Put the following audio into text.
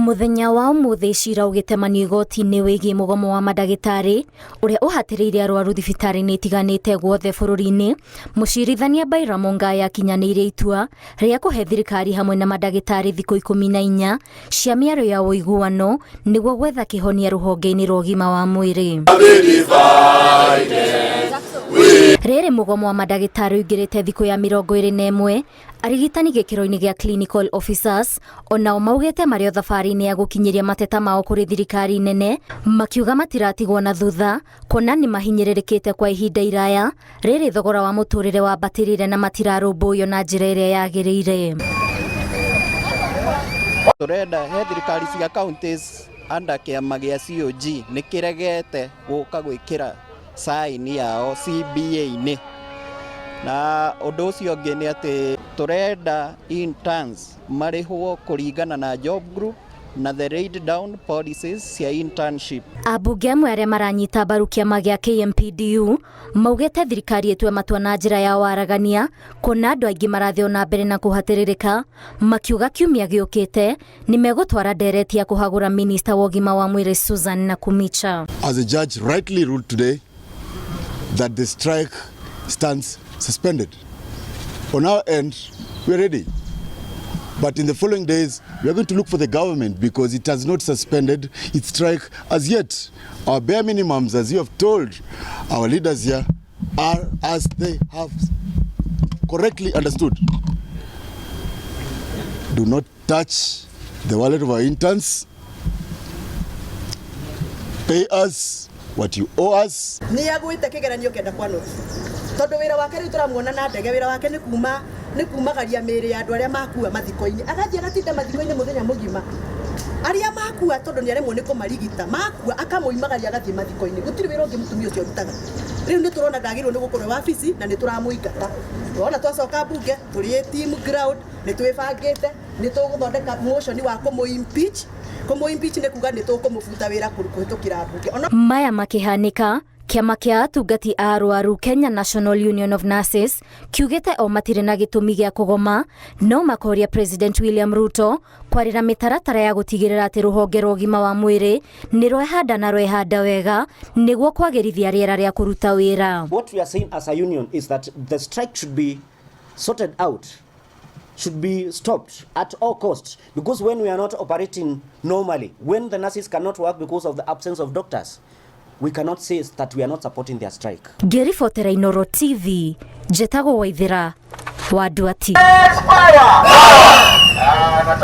Mũthenya wa ũmũthĩ cira ũgĩtemanio igoti-inĩ wĩgiĩ mũgomo wa mandagĩtarĩ ũrĩa ũhatĩrĩirie arwaru thibitarĩ-inĩ itiganĩte guothe bũrũri-inĩ. Mũcirithania Baira Mungai akinyanĩirie itua rĩa kũhe thirikari hamwe na mandagĩtarĩ thikũ 14 cia mĩario ya ũiguano nĩguo gwetha kĩhonia rũhonge-inĩ rwa ũgima wa mwĩrĩ. Rĩrĩ mũgomo wa mandagĩtarĩ ũingĩrĩte thikũ ya 21, arigitani gĩkĩro-inĩ gĩa clinical officers onao maugĩte marĩ o thabarĩ-inĩ ya gũkinyĩria mateta mao kũrĩ thirikari nene, makiuga matiratigwo na thutha kuona nĩ mahinyĩrĩrĩkĩte kwa ihinda iraya rĩrĩ thogora wa mũtũrĩre wambatĩrĩre na matirarũmbũiyo na njĩra ĩrĩa yagĩrĩire. Turenda he thirikari cia counties under kĩama gĩa COG nĩ kĩregete gũka gwĩkĩra sign yao CBA-inĩ. Na ũndũ ũcio ũngĩ nĩ atĩ tũrenda interns marĩhwo kũringana na job group na the laid down policies cia internship. Ambunge amwe arĩa maranyita mbaru kĩama gĩa KMPDU maugĩte thirikari ĩtue matua na njĩra ya waragania kuona andũ aingĩ marathiĩ na mbere na kũhatĩrĩrĩka, makiuga kiumia gĩũkĩte nĩ megũtwara ndereti ya kũhagũra minista wa ũgima wa mwĩrĩ Susan Nakhumicha. As a judge rightly ruled today that the strike stands suspended. On our end, we are ready. But in the following days, we are going to look for the government because it has not suspended its strike as yet. Our bare minimums, as you have told our leaders here, are as they have correctly understood. Do not touch the wallet of our interns. Pay us what you owe us. Nĩ agwĩte kĩgeranio kenda kwa nuthu tondũ wĩra wake rĩu tũramuona na ndege. Wĩra wake nĩ kumagaria mĩĩrĩ ya andũ arĩa makua mathiko-inĩ, agathiĩ agatinda mathiko-inĩ mũthenya mũgima arĩa makua, tondũ nĩ aremwo nĩ kũmarigita, makua akamũimagaria agathiĩ mathiko-inĩ. Gũtirĩ wĩra ũngĩ mũtumia ũcio arutaga. Rĩu nĩ tũrona ndagĩrĩirwo nĩ gũkorwo wabici na nĩ tũramũingata. Wona twacoka mbunge tũrĩ team ground, nĩ twĩbangĩte nĩ tũgũthondeka motion wa kũmũ impeach. Kũmũ impeach nĩ kuga nĩ tũkũmũbuta wĩra kũhĩtũkĩra mbunge. Ona Maya makĩhanĩka, kĩama kĩa atungati a arwaru Kenya National Union of Nurses kiugĩte o matirĩ na gĩtũmi gĩa kũgoma, no makoria President William Ruto kwarĩra mĩtaratara ya gũtigĩrĩra atĩ rũhonge rwa ũgima wa mwĩrĩ nĩ rwehanda na rwehanda wega nĩguo kwagĩrithia rĩera rĩa kũruta wĩra. What we are saying as a union is that the strike should be sorted out, should be stopped at all costs, because when we are not operating normally, when the nurses cannot work because of the absence of doctors, we cannot say that we are not supporting their strike. Ngĩribotera Inoro TV, njĩtagwo Waithĩra wa Nduati.